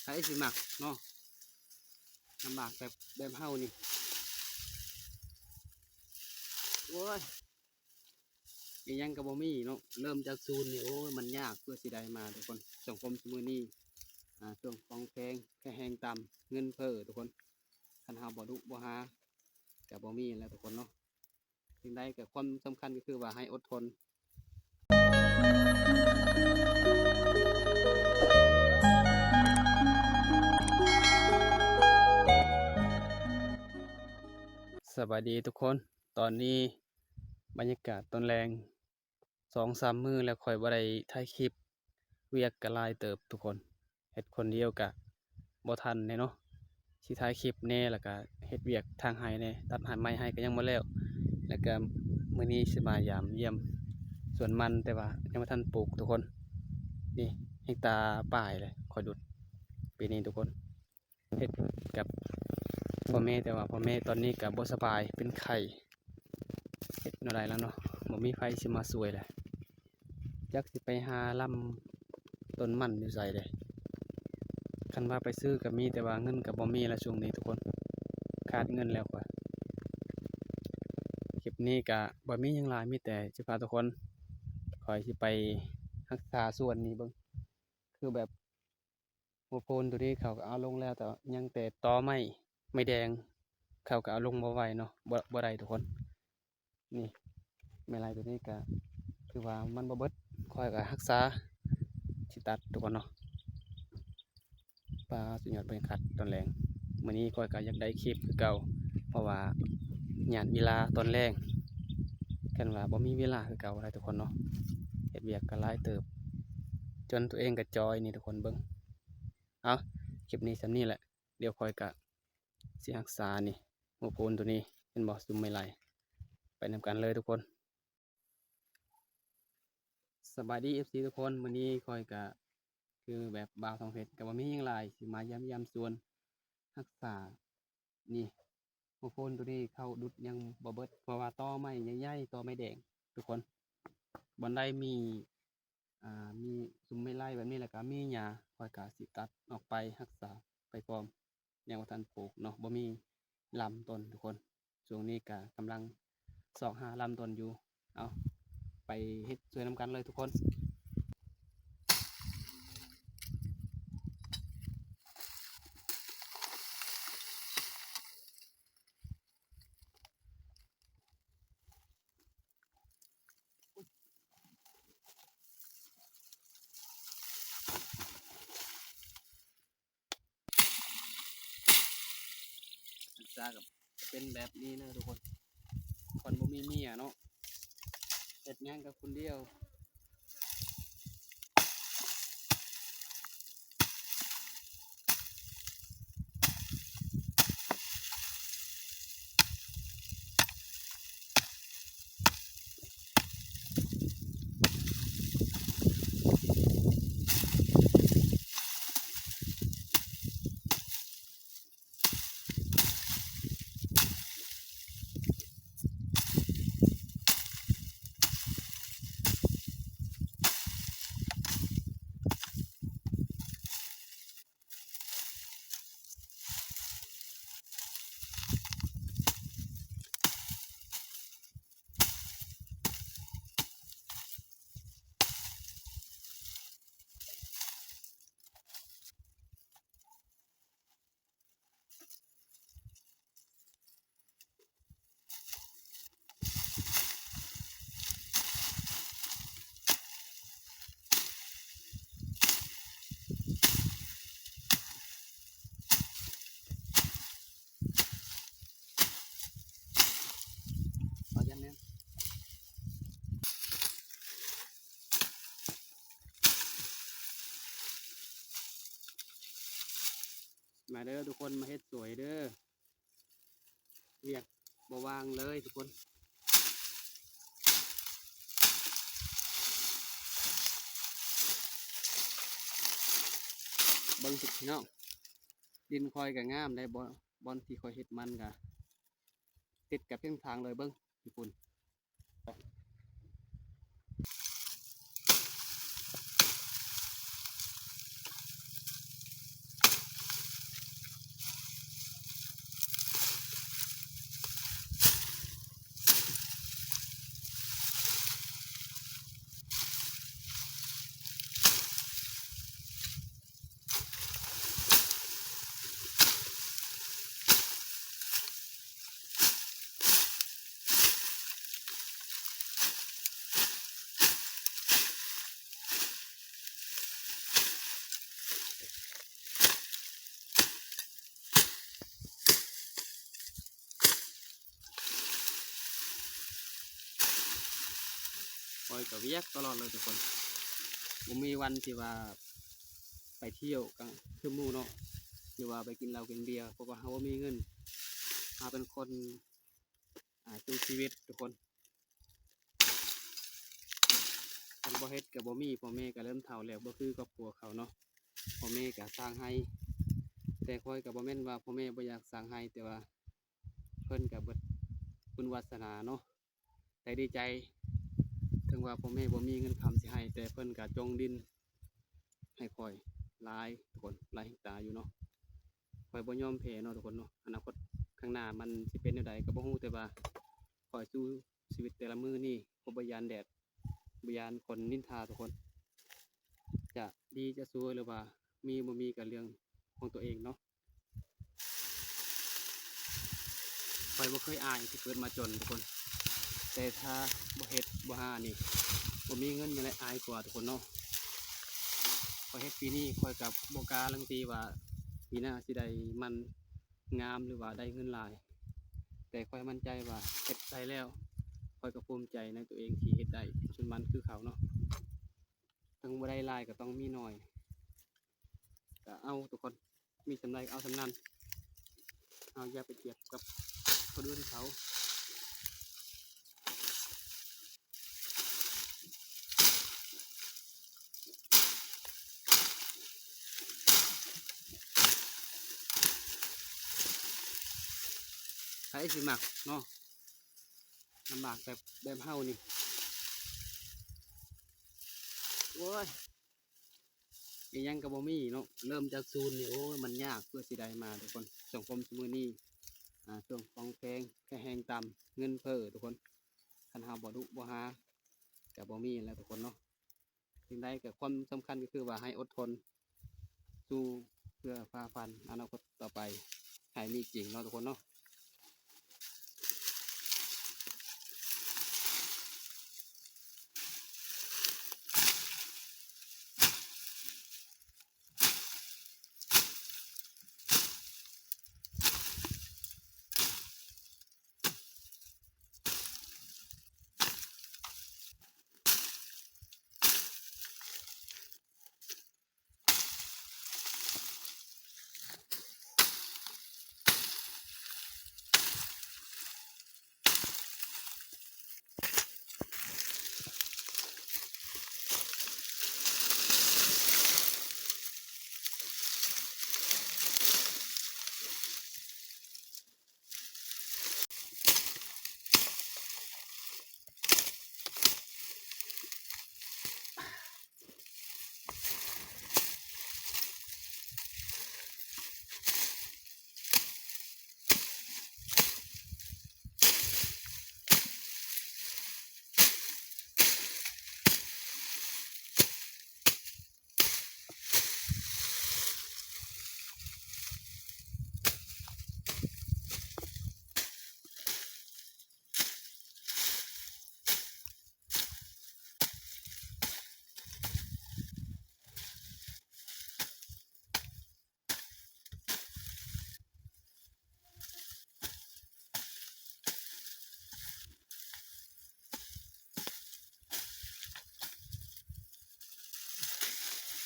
ໃຜຊິມັກເນາະ ລຳບາກແບບ ແບບເຮົານີ້ ໂອ້ຍ ອີ່ຫຍັງກໍບໍ່ມີເນາະ ເລີ່ມຈາກສູນນີ້ ໂອ້ຍ ມັນຍາກເພື່ອຊິໄດ້ມາທຸກຄົນ. ສັງຄົມຊຸມື້ນີ້ ອ່າ ຊ່ວງຂອງແພງ ຄ່າແຮງຕ່ຳ ເງິນເຟີ້ທຸກຄົນ ຄັນເຮົາບໍ່ດຸບໍ່ຫາ ກໍບໍ່ມີແລ້ວທຸກຄົນເນາະ. ສິ່ງໃດກໍ ຄວາມສຳຄັນກໍຄືວ່າໃຫ້ອົດທົນ. ສະບາຍດີທຸກຄົນ ຕອນນີ້ບັນຍາກາດຕອນແລງ ສອງສາມມື້ແລ້ວຂ້ອຍບໍ່ໄດ້ຖ່າຍຄລິບ ວຽກກໍຫຼາຍເຕີບທຸກຄົນ ເຮັດຄົນດຽວກະບໍ່ທັນແດ່ເນາະ ຊິຖ່າຍຄລິບແດ່ ແລ້ວກະເຮັດວຽກທາງໄຮ່ແດ່ ຕັດໄມ້ ໄມ້ໄຮ່ກໍຍັງບໍ່ແລ້ວ ແລ້ວກະມື້ນີ້ຊິມາຢາມຢ້ຽມສວນມັນ ແຕ່ວ່າຍັງບໍ່ທັນປູກທຸກຄົນ. ນີ້ເຮັກຕາປາຍແຫຼະ ຂ້ອຍດຸດປີນີ້ທຸກຄົນ ເຮັດກັບພໍ່ແມ່ ແຕ່ວ່າພໍ່ແມ່ຕອນນີ້ກໍບໍ່ສະບາຍ ເປັນໄຂ້ ເຮັດແນວໃດລະເນາະ ບໍ່ມີໃຜຊິມາຊ່ວຍແຫຼະ. ຈັກຊິໄປຫາລຳຕົ້ນມັນຢູ່ໃສເດ້ ຄັນວ່າໄປຊື້ກໍມີ ແຕ່ວ່າເງິນກໍບໍ່ມີລະຊ່ວງນີ້ທຸກຄົນ ຂາດເງິນແລ້ວຂ້ອຍ. ຄລິບນີ້ກໍບໍ່ມີຫຍັງຫຼາຍ ມີແຕ່ຊິພາທຸກຄົນ ຂ້ອຍຊິໄປຮັກສາສວນນີ້ເບິ່ງ ຄືແບບ ຫົວໂພນຕົວນີ້ເຂົາກໍເອົາລົງແລ້ວ ແຕ່ຍັງແຕ່ຕໍໄມ້ ໄມ້ແດງ ເຂົາກໍເອົາລົງບໍ່ໄຫວເນາະ ບໍ່ ບໍ່ໄດ້ທຸກຄົນ. ນີ້ ໄມ້ໄລ່ຕົວນີ້ກໍຄືວ່າມັນບໍ່ເບິດ ຂ້ອຍກໍຮັກສາ ຊິຕັດທຸກຄົນເນາະ. ປາ ສຸດຍອດບັນຍາກາດຕອນແລງ ມື້ນີ້ຂ້ອຍກໍຢາກໄດ້ຄລິບຄືເກົ່າ ເພາະວ່າຍາດເວລາຕອນແລງ ຄັນວ່າບໍ່ມີເວລາຄືເກົ່າໄດ໋ທຸກຄົນເນາະ ເຮັດວຽກກໍຫຼາຍເຕີບ ຈົນຕົວເອງກໍຈ່ອຍນີ້ທຸກຄົນເບິ່ງ. ເອົາ ຄລິບນີ້ສ່ຳນີ້ແຫຼະ ດຽວຂ້ອຍກະຊິຮັກສານີ້ ຫົວໂພນໂຕນີ້ ເຫັນບໍ່ ຊຸມໄມ້ໄລ່ ໄປນຳກັນເລີຍທຸກຄົນ. ສະບາຍດີ ເອັຟຊີ ທຸກຄົນ ມື້ນີ້ຂ້ອຍກະຄືແບບບ່າວທອງເພັດ ກະບໍ່ມີຫຍັງຫຼາຍ ຊິມາຢ້ຽມຢາມສວນ ຮັກສາ ນີ້ ຫົວໂພນໂຕນີ້ເຂົາດຸດຍັງບໍ່ເບິດ ເພາະວ່າຕໍໄມ້ໃຫຍ່ໆ ຕໍໄມ້ແດງທຸກຄົນ ບ່ອນໃດມີ ອ່າ ມີຊຸມໄມ້ໄລ່ແບບນີ້ ແລ້ວກະມີຫຍ້າ ຂ້ອຍກະຊິຕັດອອກໄປ ຮັກສາໄປພ້ອມ ຍັງບໍ່ທັນປູກເນາະ ບໍ່ມີລຳຕົ້ນທຸກຄົນ. ຊ່ວງນີ້ກະກຳລັງຊອກຫາລຳຕົ້ນຢູ່ ເອົາ ໄປເຮັດຊ່ວຍນຳກັນເລີຍທຸກຄົນ. ສາກໍເປັນແບບນີ້ເນາະທຸກຄົນ ຄົນບໍ່ມີເມຍເນາະ ເຮັດຫຍັງກໍຄົນດຽວ. ມາເດີທຸກຄົນ ມາເຮັດສວຍເດີ ວຽກບໍ່ວ່າງເລີຍທຸກຄົນ. ເບິ່ງທຸກ ພີ່ນ້ອງ ດິນຂ້ອຍກໍງາມໄດ໋ ບ່ອນ ບ່ອນທີ່ຂ້ອຍເຮັດມັນກໍຕິດກັບເສັ້ນທາງເລີຍ ເບິ່ງ ຢູ່ພຸ້ນ. ມາ ຂ້ອຍກໍວຽກຕະຫຼອດເລີຍທຸກຄົນ ບໍ່ມີວັນທີ່ວ່າໄປທ່ຽວກັນຄືໝູ່ເນາະ ຫຼືວ່າໄປກິນເຫຼົ້າກິນເບຍ ເພາະວ່າເຮົາບໍ່ມີເງິນ ເຮົາເປັນຄົນ ອ່າ ສູ້ຊີວິດທຸກຄົນ ຄັນບໍ່ເຮັດກໍບໍ່ມີ ພໍ່ແມ່ກໍເລີ່ມເຖົ້າແລ້ວ ບໍ່ຄືຄອບຄົວເຂົາເນາະ ພໍ່ແມ່ກໍສ້າງໃຫ້ ແຕ່ຂ້ອຍກໍບໍ່ແມ່ນວ່າພໍ່ແມ່ບໍ່ຢາກສ້າງໃຫ້ ແຕ່ວ່າເພິ່ນກໍເບິດບຸນວາສະໜາເນາະ ແຕ່ດີໃຈ ເຖິງວ່າພໍ່ແມ່ບໍ່ມີເງິນຄຳຊິໃຫ້ ແຕ່ເພິ່ນກໍຈົ່ງດິ້ນໃຫ້ຂ້ອຍຫຼາຍທຸກຄົນ ຫຼາຍແຮງຕາຢູ່ເນາະ ຂ້ອຍບໍ່ຍອມແພ້ເນາະທຸກຄົນເນາະ ອະນາຄົດຂ້າງໜ້າມັນຊິເປັນແນວໃດກໍບໍ່ຮູ້ ແຕ່ວ່າຂ້ອຍສູ້ຊີວິດແຕ່ລະມື້ນີ້ ຂ້ອຍບໍ່ຢ້ານແດດ ບໍ່ຢ້ານຄົນນິນທາທຸກຄົນ ຈະດີຈະຊົ່ວ ຫຼືວ່າມີບໍ່ມີກໍເລື່ອງຂອງຕົວເອງເນາະ ຂ້ອຍບໍ່ເຄີຍອາຍທີ່ເກີດມາຈົນທຸກຄົນ ແຕ່ຖ້າບໍ່ເຮັດບໍ່ຫານີ້ ບໍ່ມີເງິນນີ້ແຫຼະອາຍກວ່າທຸກຄົນເນາະ ຂ້ອຍເຮັດປີນີ້ ຂ້ອຍກໍບໍ່ກາລັນຕີວ່າປີໜ້າຊິໄດ້ໝັ່ນງາມ ຫຼືວ່າໄດ້ເງິນຫຼາຍ ແຕ່ຂ້ອຍໝັ້ນໃຈວ່າເຮັດໄດ້ແລ້ວ ຂ້ອຍກໍພູມໃຈໃນຕົວເອງທີ່ເຮັດໄດ້ຈົນໝັ່ນຄືເຂົາເນາະ ເຖິງບໍ່ໄດ້ຫຼາຍກໍຕ້ອງມີໜ້ອຍ ກໍເອົາທຸກຄົນ ມີສ່ຳໃດກໍເອົາສ່ຳນັ້ນ ເຮົາຢ່າໄປທຽບກັບຄົນອື່ນເຂົາ ໃຜຊິມັກເນາະ ລຳບາກແບບ ແບບເຮົານີ້ ໂອ້ຍ ອີ່ຫຍັງກໍບໍ່ມີເນາະ ເລີ່ມຈາກສູນນີ້ ໂອ້ຍ ມັນຍາກເພື່ອຊິໄດ້ມາທຸກຄົນ ສັງຄົມຊຸມື້ນີ້ ອ່າ ຊ່ວງຂອງແພງ ຄ່າແຮງຕ່ຳ ເງິນເຟີ້ທຸກຄົນ ຄັນເຮົາບໍ່ດຸບໍ່ຫາ ກໍບໍ່ມີແລ້ວທຸກຄົນເນາະ ສິ່ງໃດກໍຄວາມສຳຄັນກໍຄືວ່າໃຫ້ອົດທົນ ສູ້ເພື່ອຝ່າຟັນອະນາຄົດຕໍ່ໄປໃຫ້ມີຈິງເນາະທຸກຄົນເນາະ.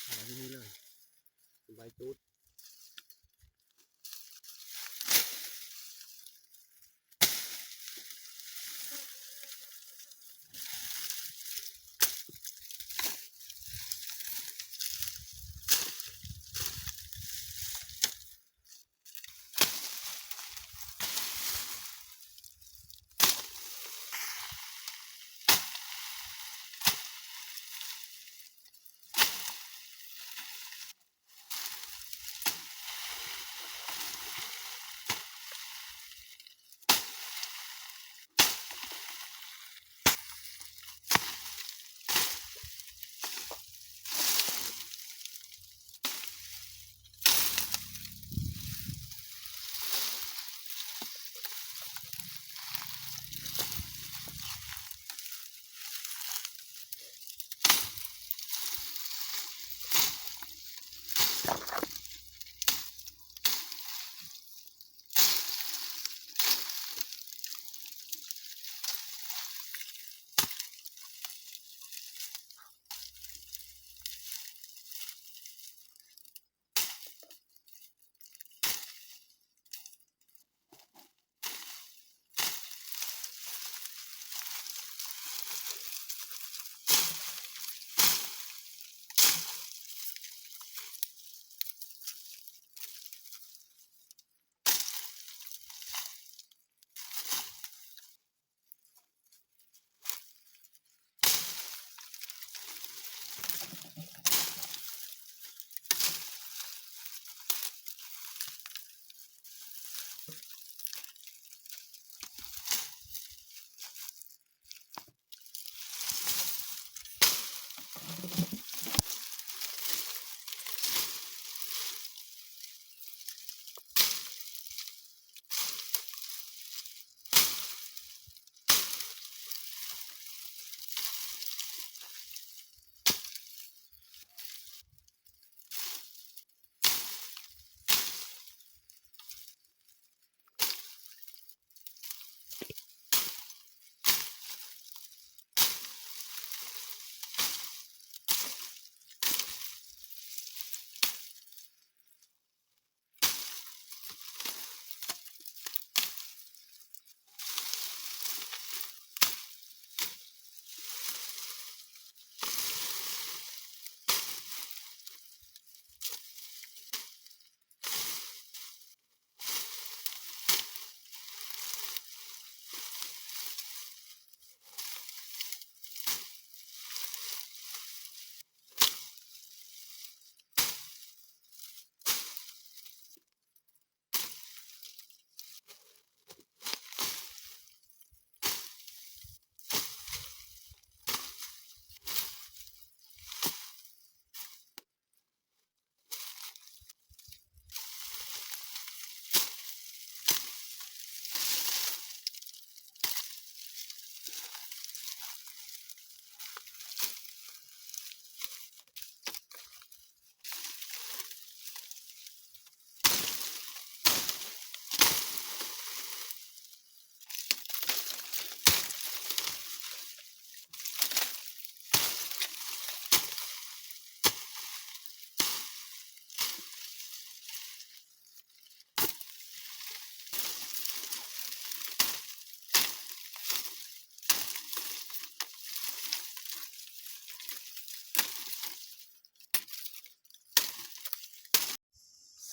ເອົາໄວ້ທີ່ນີ້ເລີຍ ສະບາຍຈູດ. ເ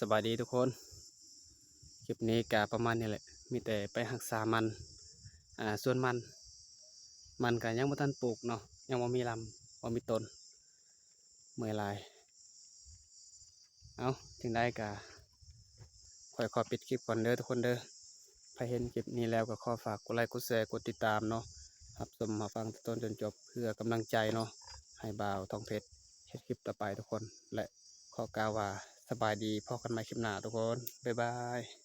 ສະບາຍດີທຸກຄົນ ຄລິບນີ້ກະປະມານນີ້ແຫຼະ ມີແຕ່ໄປຮັກສາມັນ ອ່າ ສວນມັນ ມັນກະຍັງບໍ່ທັນປູກເນາະ ຍັງບໍ່ມີລຳ ບໍ່ມີຕົ້ນ ເມື່ອຍຫຼາຍ. ເອົ້າ ຈັ່ງໃດກະຂ້ອຍຂໍປິດຄລິບກ່ອນເດີທຸກຄົນເດີ. ໃຜເຫັນຄລິບນີ້ແລ້ວກໍຂໍຝາກກົດໄລ ກົດແຊ ກົດຕິດຕາມເນາະ ຮັບຊົມຮັບຟັງແຕ່ຕົ້ນຈົນຈົບ ເພື່ອກຳລັງໃຈເນາະ ໃຫ້ບ່າວທອງເພັດເຮັດຄລິບຕໍ່ໄປທຸກຄົນ ແລະ ຂໍກ່າວວ່າສະບາຍດີ ພົບກັນໃໝ່ຄລິບໜ້າທຸກຄົນ ບາຍບາຍ.